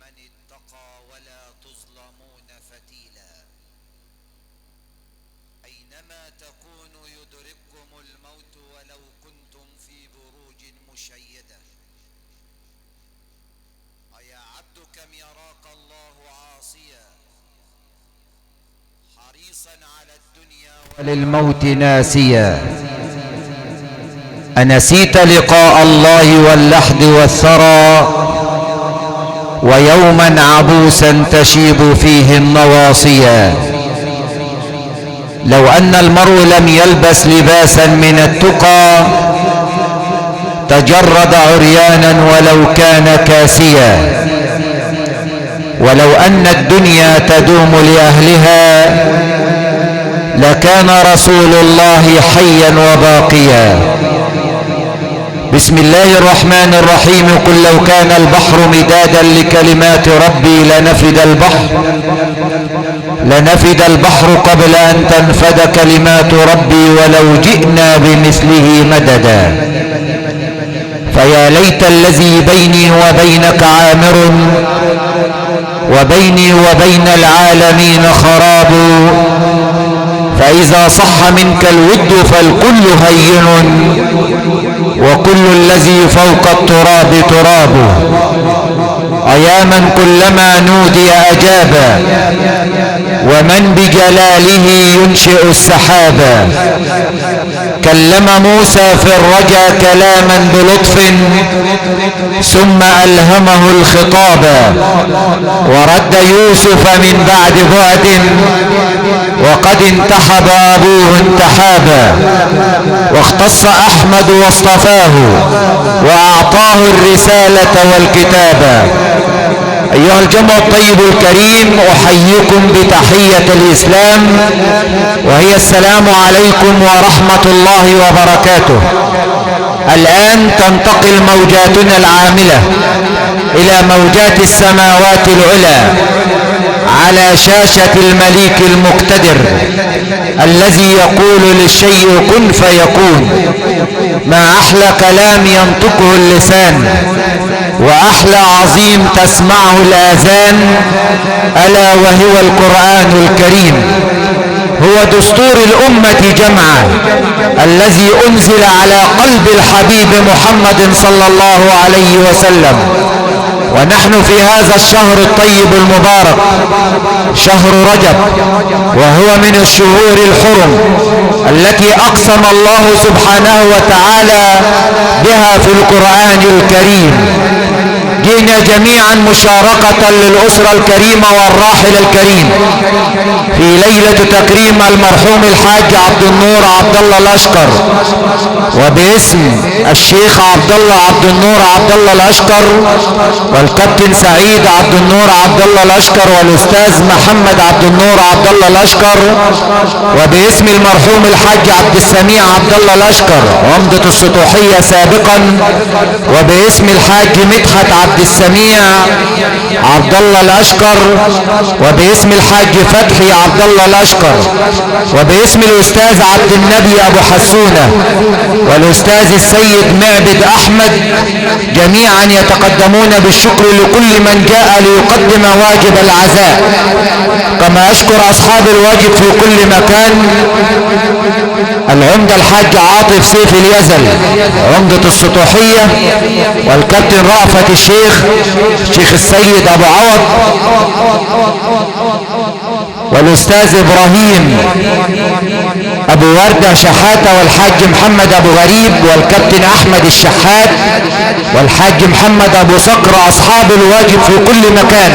لمن اتقى ولا تظلمون فتيلا. أينما تكونوا يدرككم الموت ولو كنتم في بروج مشيدة. أيا عبد كم يراك الله عاصيا حريصا على الدنيا وللموت ناسيا. أنسيت لقاء الله واللحد والثرى، ويوما عبوسا تشيب فيه النواصيا. لو أن المرء لم يلبس لباسا من التقى تجرد عريانا ولو كان كاسيا. ولو أن الدنيا تدوم لأهلها لكان رسول الله حيا وباقيا. بسم الله الرحمن الرحيم. قل لو كان البحر مدادا لكلمات ربي لنفد البحر قبل أن تنفد كلمات ربي ولو جئنا بمثله مددا. فيا ليت الذي بيني وبينك عامر وبيني وبين العالمين خراب. فإذا صح منك الود فالكل هين وكل الذي فوق التراب تراب. أيا من كلما نودي أجابا ومن بجلاله ينشئ السحابا. كلم موسى في الرجا كلاما بلطف ثم ألهمه الخطابا. ورد يوسف من بعد بعد وقد انتحب أبوه انتحابا. واختص أحمد واصطفاه وأعطاه الرسالة والكتابة. أيها الجمع الطيب الكريم، أحييكم بتحية الإسلام، وهي السلام عليكم ورحمة الله وبركاته. الآن تنتقل موجاتنا العاملة إلى موجات السماوات العلى على شاشة المليك المقتدر الذي يقول للشيء كن فيكون. ما أحلى كلام ينطقه اللسان وأحلى عظيم تسمعه الآذان، ألا وهو القرآن الكريم. هو دستور الأمة جمعا الذي أنزل على قلب الحبيب محمد صلى الله عليه وسلم. ونحن في هذا الشهر الطيب المبارك، شهر رجب، وهو من الشهور الحرم التي أقسم الله سبحانه وتعالى بها في القرآن الكريم. جئنا جميعا مشاركة للأسرة الكريمة والراحل الكريم في ليلة تكريم المرحوم الحاج عبد النور عبد الله الأشقر، وباسم الشيخ عبد الله عبد النور عبد الله الأشقر والكابتن سعيد عبد النور عبد الله الأشقر والأستاذ محمد عبد النور عبد الله الأشقر، وباسم المرحوم الحاج عبد السميع عبد الله الأشقر عمدة السطوحية سابقا، وباسم الحاج مدحت عبد السميع عبد الله الأشقر، وباسم الحاج فتحي عبد الله الأشقر، وباسم الأستاذ عبد النبي أبو حسونة والأستاذ السيد معبد أحمد، جميعا يتقدمون بالشكر لكل من جاء ليقدم واجب العزاء. كما أشكر أصحاب الواجب في كل مكان، العمدة الحاج عاطف سيف اليزل عمدة السطوحية، والكابتن رأفت الشيخ شيخ السيد أبو عوض، والأستاذ إبراهيم أبو وردة شحاتة، والحاج محمد أبو غريب، والكابتن أحمد الشحات، والحاج محمد أبو صقر، أصحاب الواجب في كل مكان.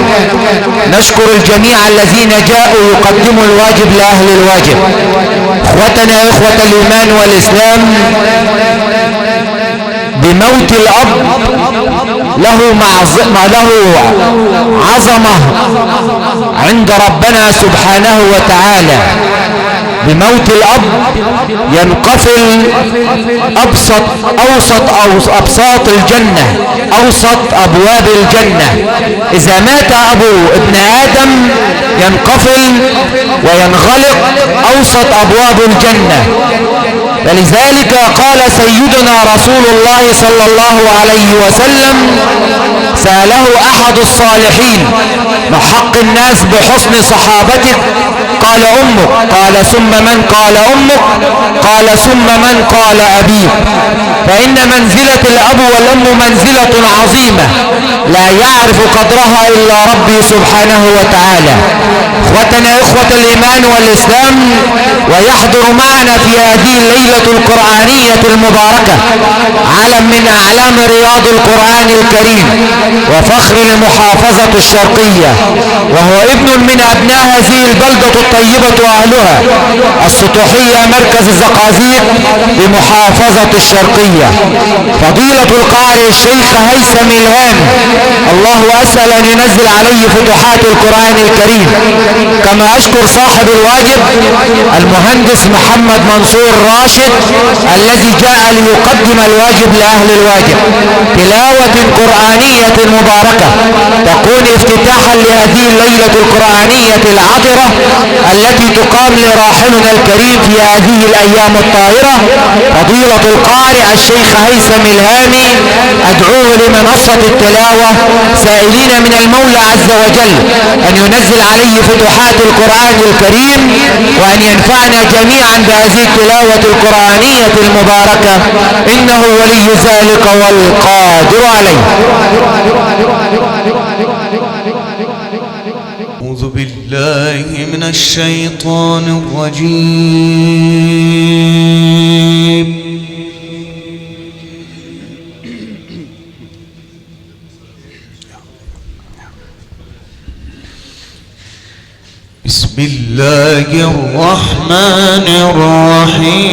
نشكر الجميع الذين جاءوا يقدموا الواجب لأهل الواجب. إخوتنا إخوة الإيمان والإسلام، بموت الأب له عظمة عند ربنا سبحانه وتعالى. بموت الأب ينقفل أبساط الجنة، أوسط أبواب الجنة. إذا مات أبو ابن آدم ينقفل وينغلق أوسط أبواب الجنة. ولذلك قال سيدنا رسول الله صلى الله عليه وسلم، سأله أحد الصالحين: ما حق الناس بحسن صحابتك؟ قال: أمك. قال: ثم من؟ قال: أمك. قال: ثم من؟ قال: أبيك. فإن منزلة الأب والأم منزلة عظيمة لا يعرف قدرها إلا ربي سبحانه وتعالى. إخوتنا إخوة الإيمان والإسلام، ويحضر معنا في هذه الليلة القرآنية المباركة علم من أعلام رياض القرآن الكريم وفخر المحافظة الشرقية، وهو ابن من أبناء هذه البلدة الطيبة وأهلها، السطوحية مركز الزقازيق بمحافظة الشرقية، فضيلة القارئ الشيخ هيثم الهام. الله أسأل أن ينزل عليه فتوحات القرآن الكريم. كما أشكر صاحب الواجب المهندس محمد منصور راشد الذي جاء ليقدم الواجب لأهل الواجب، تلاوة قرآنية مباركة تكون افتتاحا لهذه الليلة القرآنية العطرة التي تقام لراحلنا الكريم في هذه الأيام الطاهرة، فضيلة القارئ الشيخ هيثم الهامي. أدعوه لمنصة التلاوة سائلين من المولى عز وجل أن ينزل عليه فتوحات القرآن الكريم، وأن ينفعنا جميعا بهذه التلاوة القرآنية المباركة، إنه ولي ذلك والقادر عليه. أعوذ بالله من الشيطان الرجيم. بسم الله الرحمن الرحيم.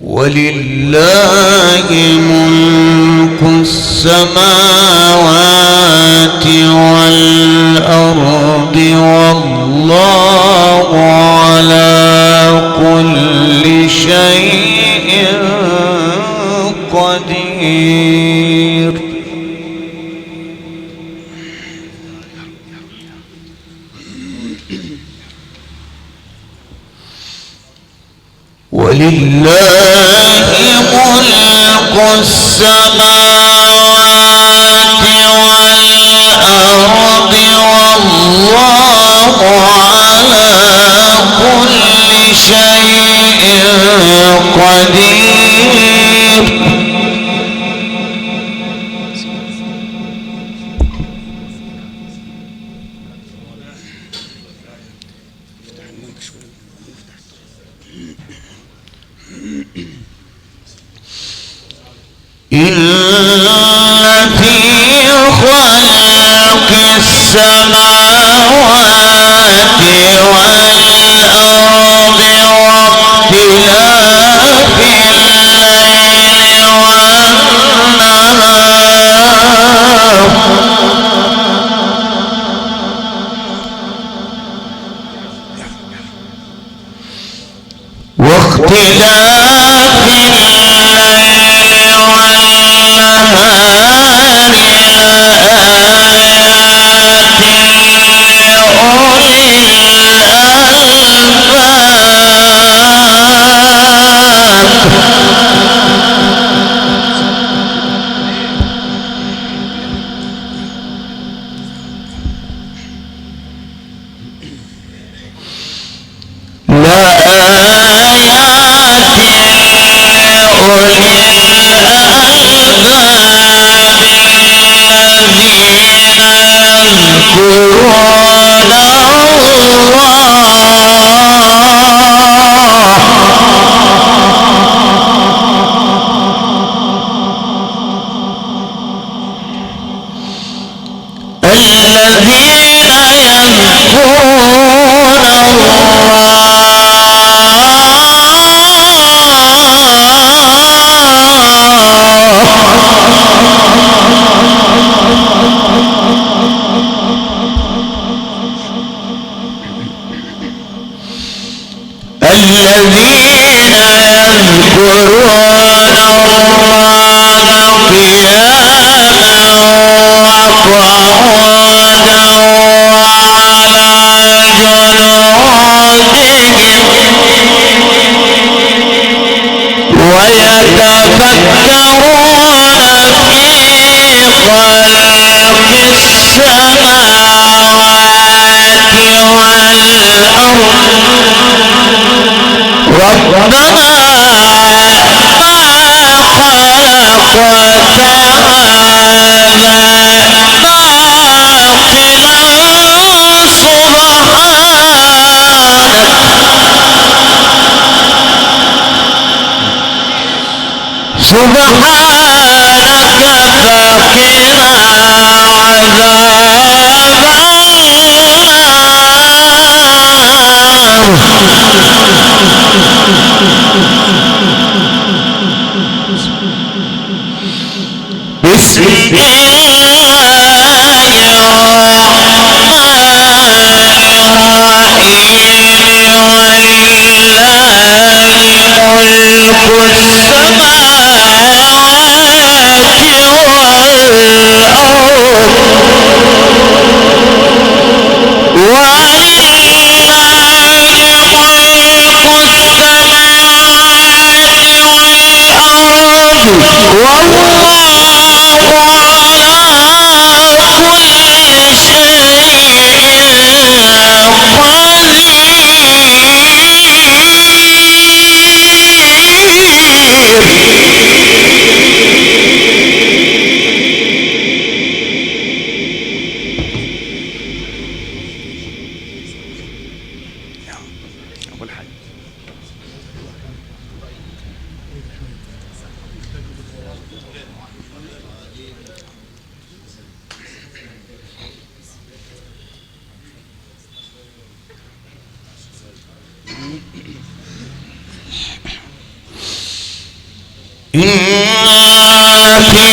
ولله ملك السماوات والأرض والله على كل شيء قدير. ولله ملك السماوات والأرض والله على كل شيء قدير. إن في خلق السماوات والأرض واختلاف الليل والنهار واختلاف الليل والنهار لآيات لأولي الألباب. لآيات لأولي الألباب الذين يذكرون الله الذين يذكرون الله الذين يذكرون الله قياما وقعودا وعلى جنوبهم ويتفكرون في خلق السماوات والأرض ربنا ما خلقت هذا باطلا سبحانك فقنا عذاب النار. بسم الله الرحمن الرحيم ولله ملك السماوات والأرض ولله ملك السماوات والأرض والله على كل شيء قدير. إن في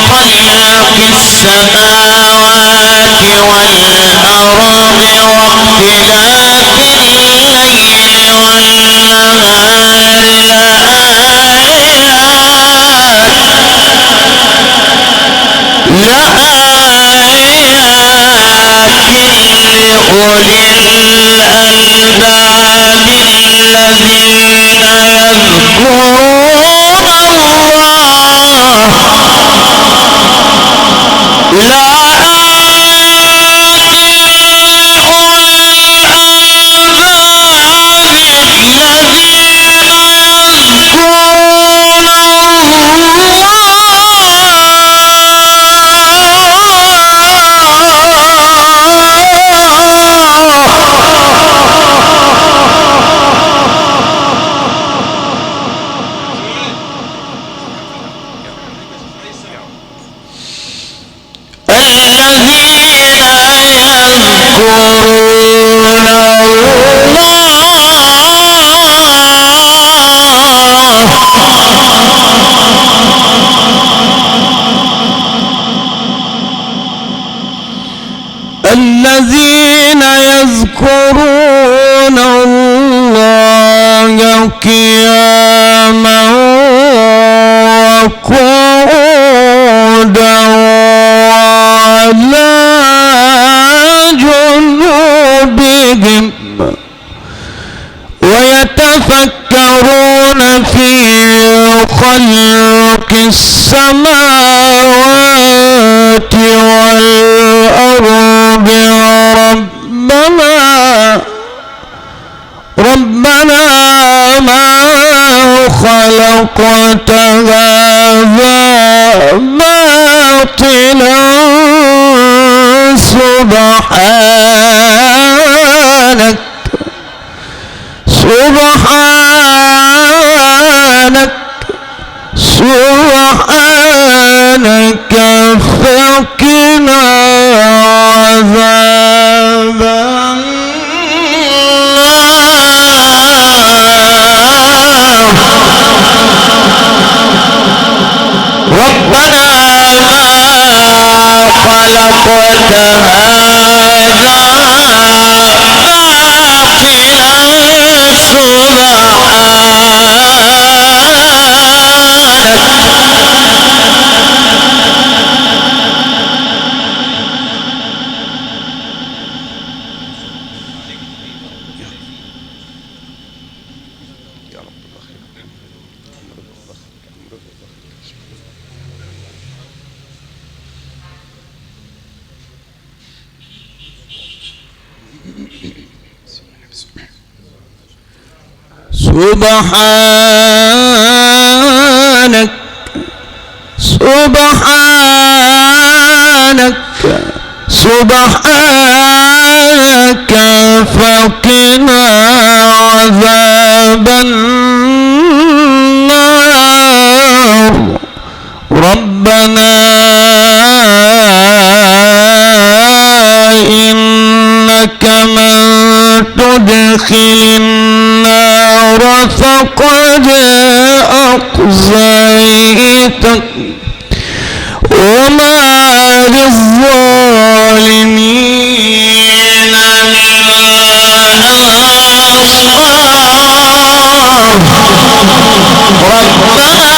خلق السماوات والأرض واختلاف الليل والنهار لآيات لأولي الألباب الذين يذكرون الله لآيات لأولي الألباب الذين يذكرون الذين يذكرون الله الذين يذكرون الله قياما وقعودا وعلى جنوبهم ويتفكرون في خلق السماوات والأرض ربنا ما خلقت هذا باطلا سبحانك سبحانك سبحانك فقنا عذاب النار. ربنا ما خلقت هذا باطلا سبحانك سبحانك سبحانك سبحانك فقنا عذاب النار. ربنا إنك من تدخل النار فقد أخزيته وما للظالمين من أنصار. ربنا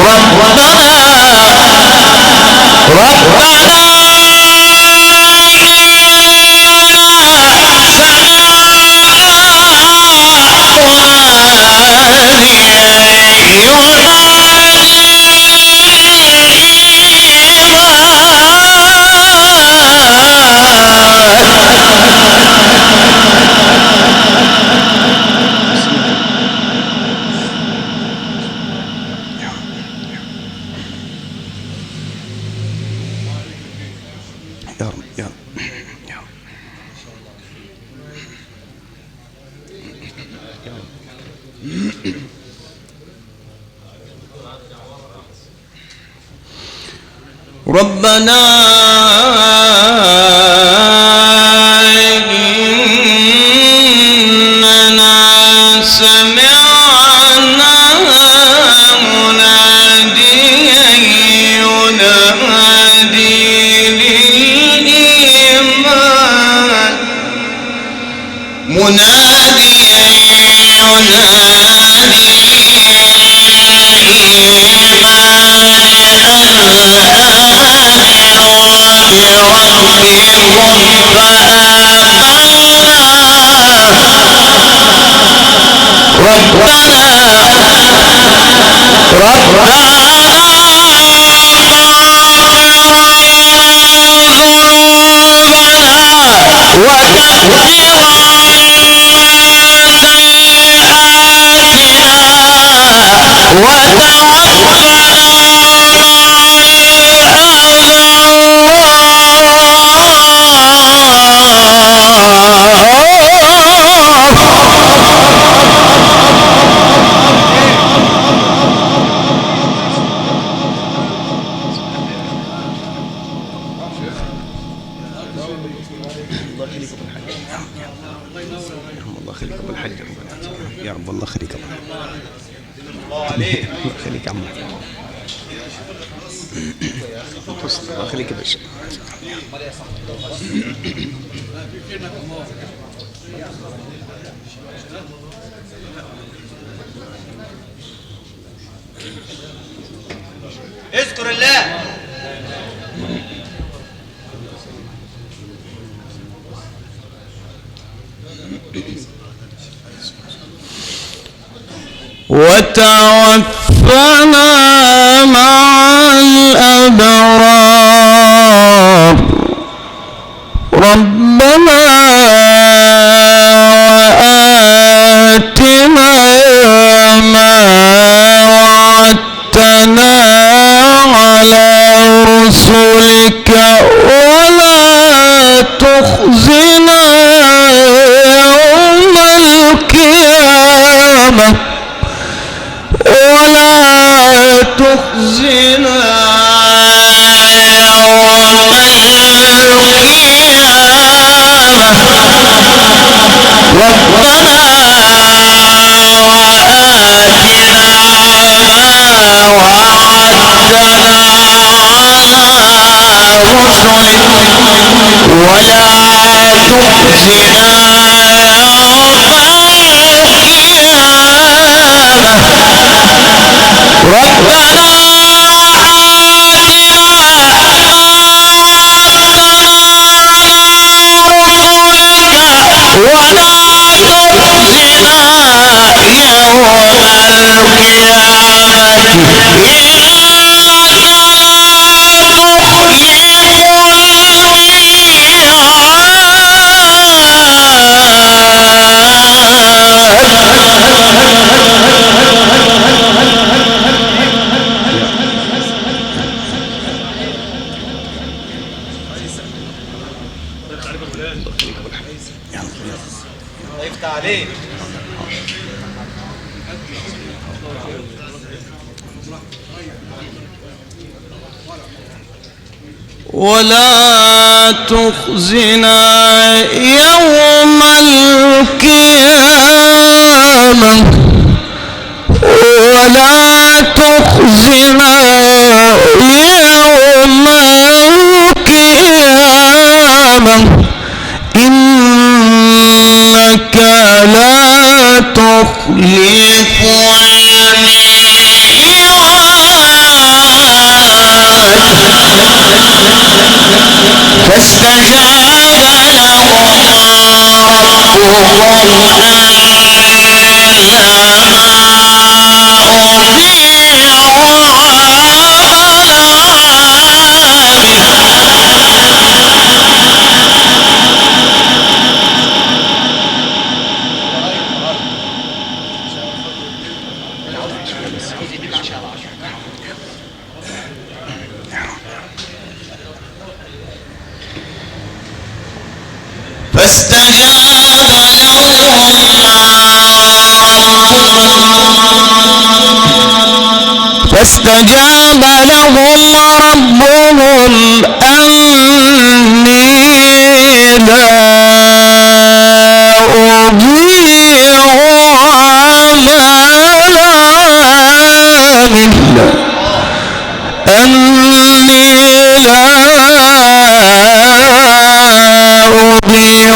ربنا ربنا ربنا إننا سمعنا مناديا ينادي للإيمان مناديا ينادي اذكر الله. وتوفنا مع الأبرار. ربنا وآتنا ما وعدتنا على رسلك ولا تخزنا يوم القيامة ولا تخزنا يوم القيامة. ربنا وآتنا ما وعدتنا على رسلك ولا تخزنا يوم القيامة. ربنا وآتنا ولا تخزنا يوم القيامة إنك لا تخلف الميعاد. الله يفتح عليك. ولا تخزنا يوم القيامة، ولا تخزنا يوم القيامة، إنك لا تخلف فاستجاب لهم ربهم أني لا أضيع عمل عامل. فاستجاب لهم ربهم أني لا أضيع عمل عامل، أني لا أضيع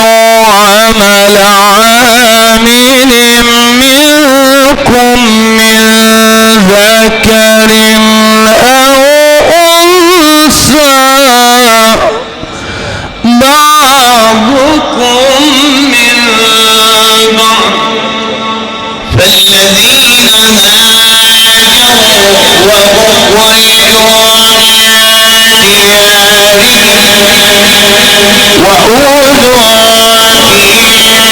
عمل عامل منكم من ذكر أو أنثى، بعضكم من بعض، فالذين هاجروا وأخرجوا من ديارهم وأوذوا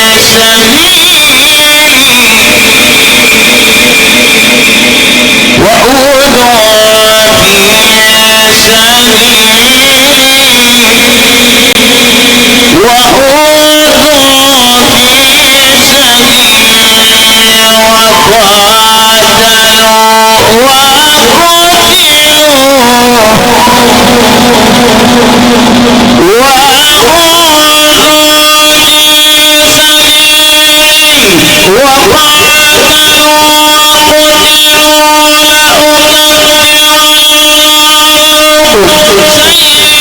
في سبيلي، وأوذوا في سبيلي، وأوذوا في سبيلي وقاتلوا وقتلوا وأوذوا في سبيلي وقاتلوا وقتلوا لأكفرن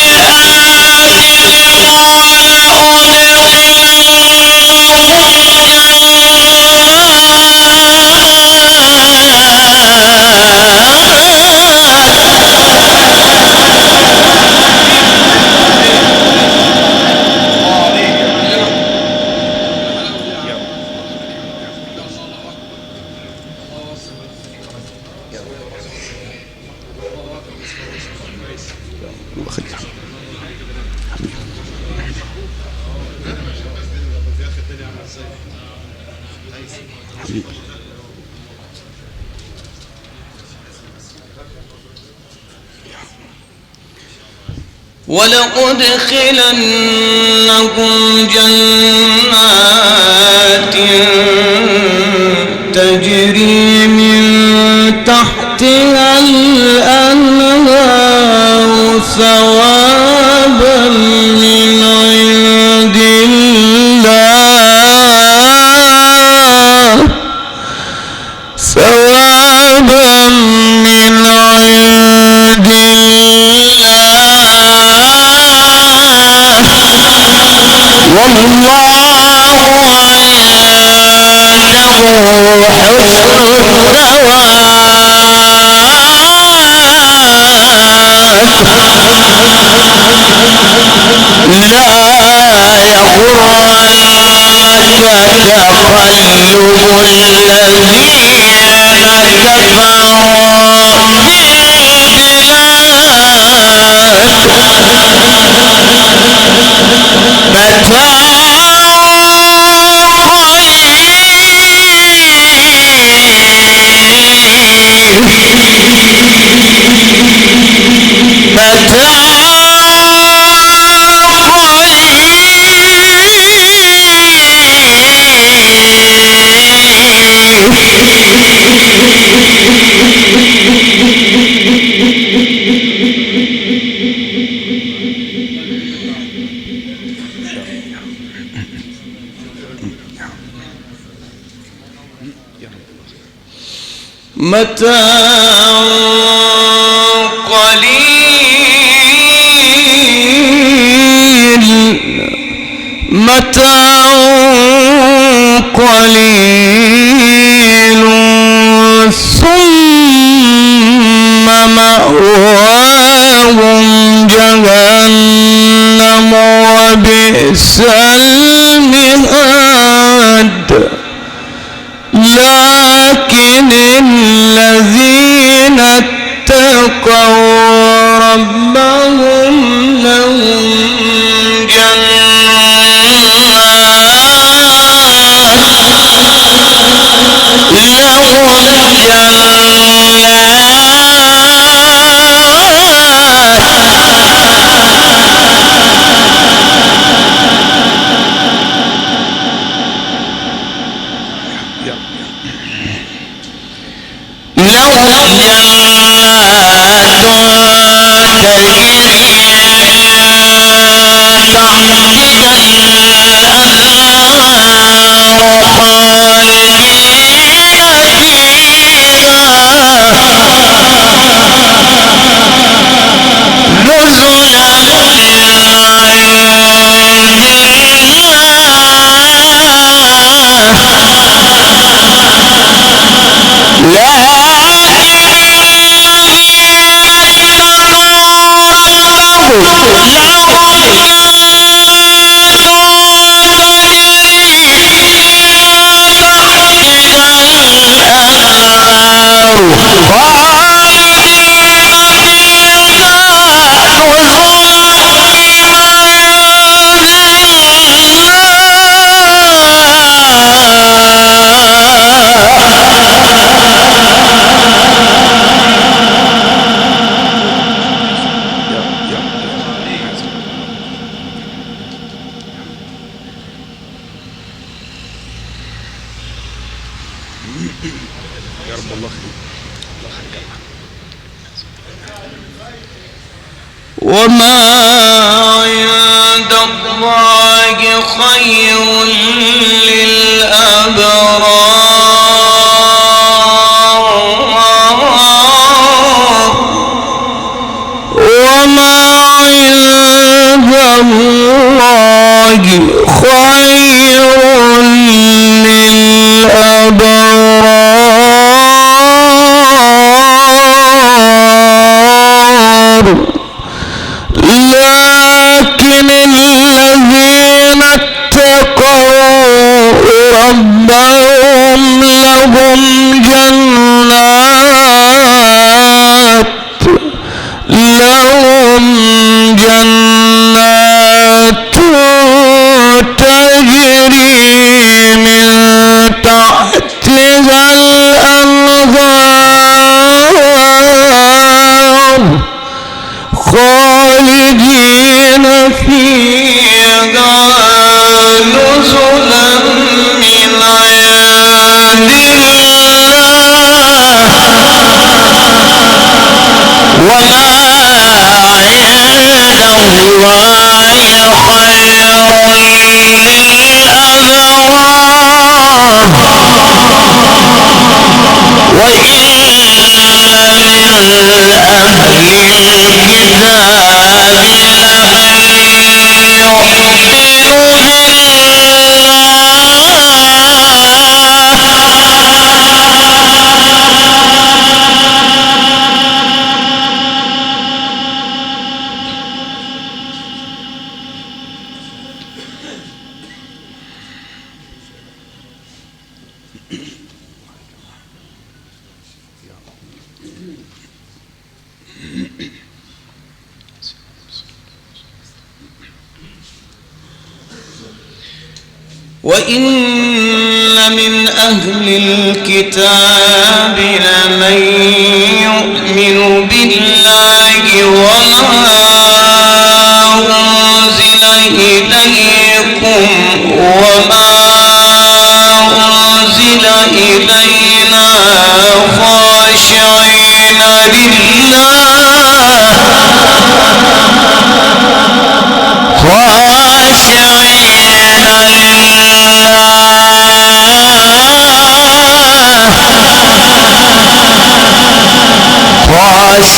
سيئاتهم ولأدخلنهم ولأدخلنهم جنات تجري من تحتها الأنهار ثوابا من عند الله، ثوابا من عند الله، والله عنده حسن الثواب. لا يغرنك تقلب الذين كفروا في البلاد، متاع قليل، متاع قليل. متاع قليل، متاع قليل ثم مأواهم جهنم وبئس المهاد. لكن الذين اتقوا ربهم لهم جنات، لهم وما عند الله خير للأبرار، وما عند الله خير للأبرار. لكن الذين اتقوا ربهم لهم جنات، لهم جنات تجري من تحتها الأنهار خالدين فيها نزلا من عند الله، وما عند الله خير للأبرار. وإن من أهل الكتاب لمن يؤمن وإن من أهل الكتاب لمن يؤمن بالله وما أنزل إليكم وما أنزل إلينا خاشعين لله، خاشعين لله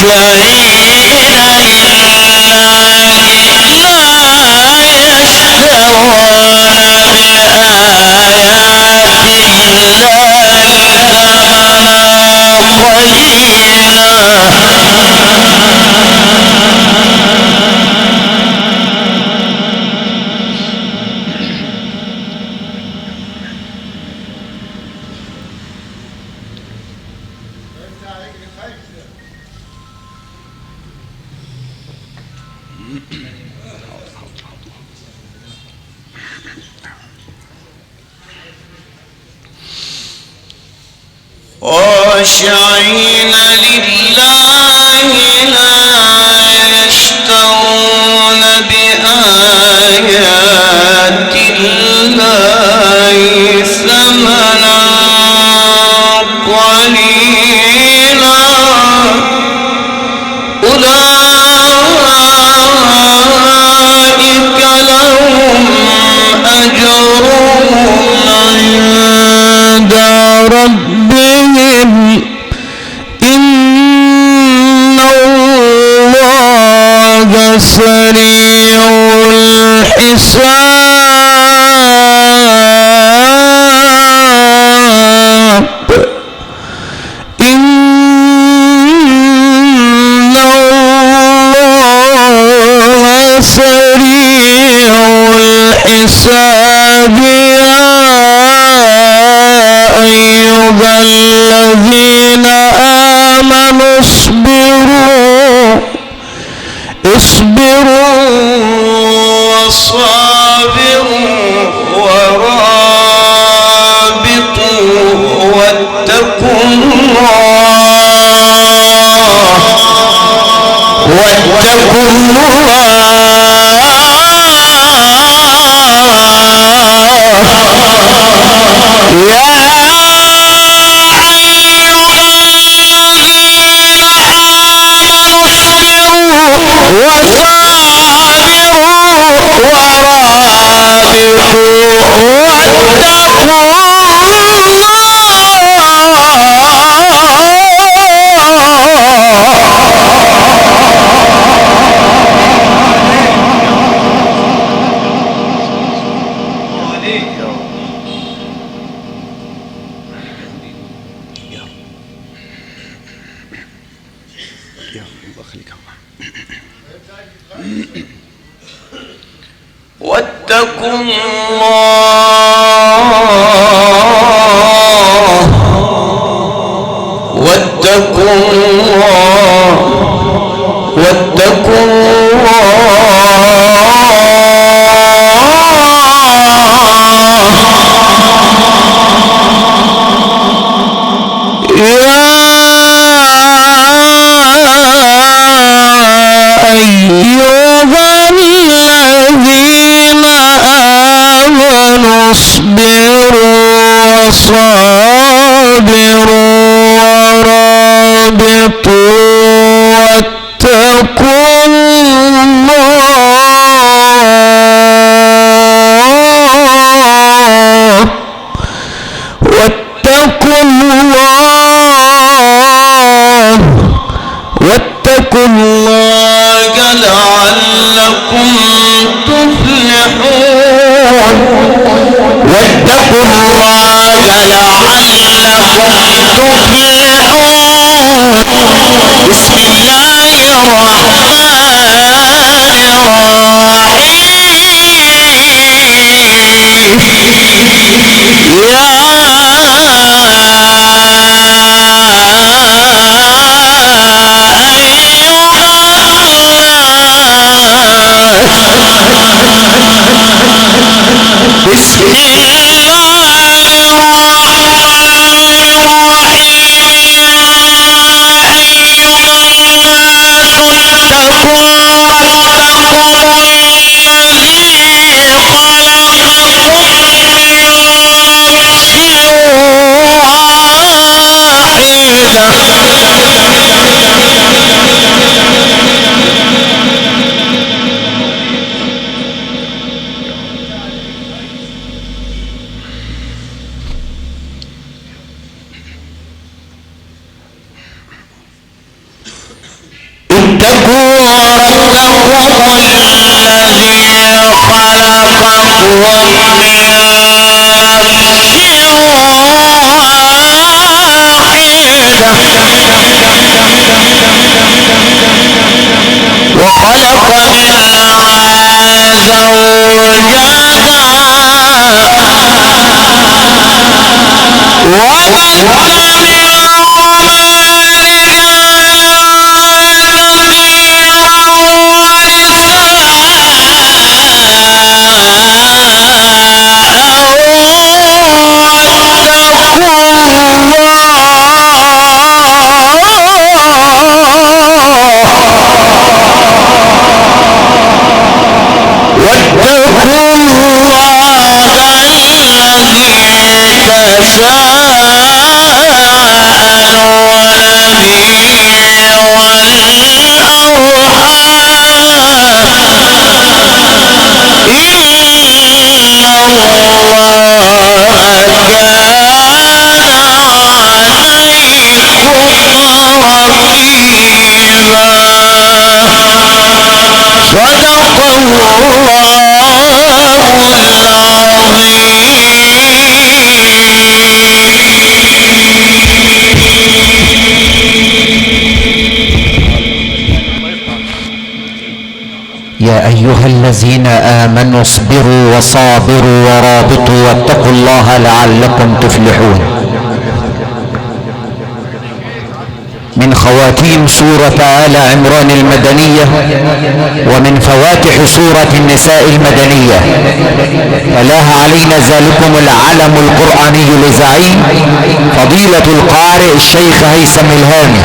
خاشعين لله لا يشترون بآيات الله ثمنا قليلا. خاشعين لله لا يشترون بآيات الله ثمنا قليلا. أولئك لهم أجرهم عند ربهم إن الله سريع الحساب. إن الله سريع الحساب. يا أيها الذين آمنوا اصبروا وصابروا ورابطوا واتقوا الله يا أيها الذين آمنوا اصبروا وصابروا ورابطوا واتقوا واتقوا الله واتقوا الله واتقوا الله. يا أيها الذين آمنوا اصبروا وصابروا ورابطوا واتقوا الله واتقوا الله واتقوا الله لعلكم تفلحون. واتقوا الله لعلكم تفلحون. بسم الله الرحمن الرحيم. يا بسم الله الرحمن الرحيم. أيها الناس اتقوا ربكم الذي خلقكم من نفس واحدة اتقوا ربكم الذي خلقكم من نفس واحدة وخلق منها زوجها وبث منهما رجالا كثيرا ونساء واتقوا الله الذي تساءلون به والأرحام إن الله كان عليكم رقيبا. صدق الله العظيم. يا أيها الذين آمنوا اصبروا وصابروا ورابطوا واتقوا الله لعلكم تفلحون. من خواتيم سورة آل عمران المدنية ومن فواتح سورة النساء المدنية. تلاها علينا ذلكم العلم القرآني لزعيم فضيلة القارئ الشيخ هيثم الهامي،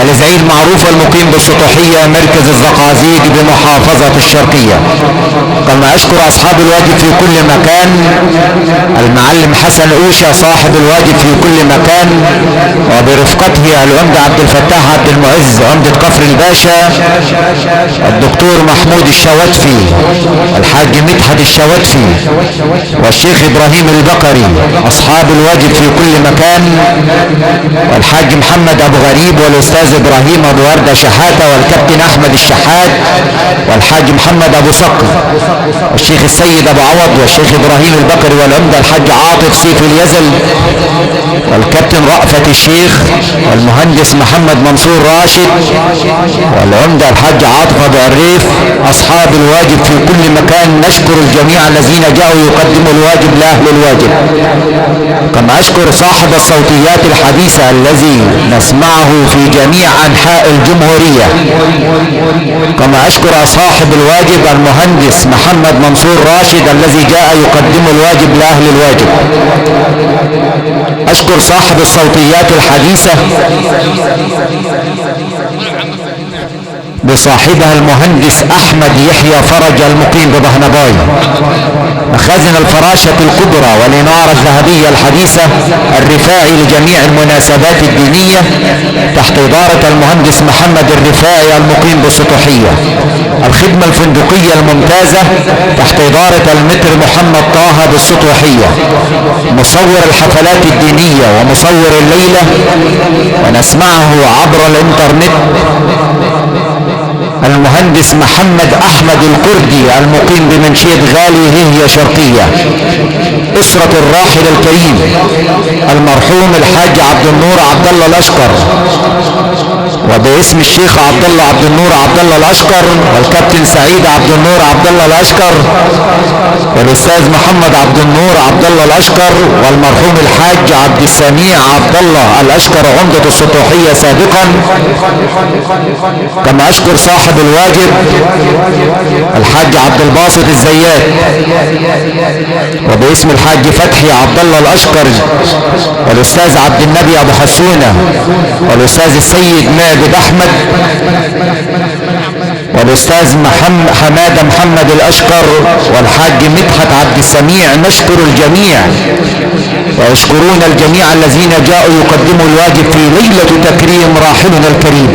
الزعيم المعروف المقيم بالسطوحية مركز الزقازيق بمحافظة الشرقية. كما أشكر أصحاب الواجب في كل مكان، المعلم حسن أوشا صاحب الواجب في كل مكان، وبرفقته العمدة عبد الفتاح عبد المعز عمدة كفر الباشا، الدكتور محمود الشواتفي، الحاج مدحت الشواتفي، والشيخ إبراهيم البقري، أصحاب الواجب في كل مكان، والحاج محمد أبو غريب، والأستاذ إبراهيم أبو وردة شحاتة، والكابتن أحمد الشحات، والحاج محمد أبو صقر، والشيخ السيد أبو عوض، والشيخ إبراهيم البقري، والعمدة الحاج عاطف سيف اليزل، والكابتن رأفت الشيخ، والمهندس محمد منصور راشد، والعمدة الحاج عاطف أبو عريف. أصحاب الواجب في كل مكان، نشكر الجميع الذين جاءوا يقدموا الواجب لأهل الواجب. كما أشكر صاحب الصوتيات الحديثة الذي نسمعه في جميع أنحاء الجمهورية. كما أشكر صاحب الواجب المهندس محمد منصور راشد الذي جاء يقدم الواجب لأهل الواجب. أشكر صاحب الصوتيات الحديثة بصاحبها المهندس أحمد يحيى فرج المقيم ببهنباي. مخازن الفراشة الكبرى والإنارة الذهبية الحديثة الرفاعي لجميع المناسبات الدينية تحت إدارة المهندس محمد الرفاعي المقيم بالسطوحية. الخدمة الفندقية الممتازة تحت إدارة المتر محمد طه بالسطوحية. مصور الحفلات الدينية ومصور الليلة ونسمعه عبر الإنترنت المهندس محمد أحمد الكردي المقيم بمنشية غالي هي شرقية. أسرة الراحل الكريم المرحوم الحاج عبد النور عبد الله الأشقر، وباسم الشيخ عبد الله عبد النور عبد الله الأشقر، والكابتن سعيد عبد النور عبد الله الأشقر، والأستاذ محمد عبد النور عبد الله الأشقر، والمرحوم الحاج عبد السميع عبد الله الأشقر عمدة السطوحية سابقا. كما أشكر صاحب الواجب الحاج عبد الباسط الزيات، وباسم الحاج فتحي عبد الله الأشقر، والأستاذ عبد النبي أبو حسونة، والأستاذ السيد ماجد أحمد، والأستاذ حمادة محمد الأشقر، والحاج مدحت عبد السميع. نشكر الجميع ويشكرون الجميع الذين جاءوا يقدموا الواجب في ليلة تكريم راحلنا الكريم.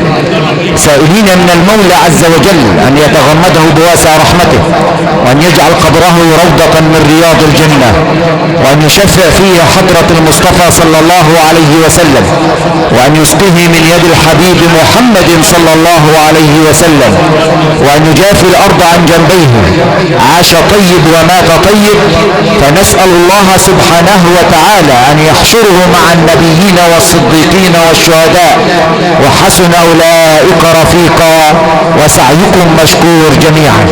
سائلين من المولى عز وجل أن يتغمده بواسع رحمته، وأن يجعل قبره روضة من رياض الجنة، وأن يشفع فيه حضرة المصطفى صلى الله عليه وسلم، وأن يسقيه من يد الحبيب محمد صلى الله عليه وسلم، وأن يجافي الأرض عن جنبيه. عاش طيب ومات طيب، فنسأل الله سبحانه وتعالى أن يحشره مع النبيين والصديقين والشهداء، وحسن أولئك رفيقا، وسعيكم مشكور جميعا.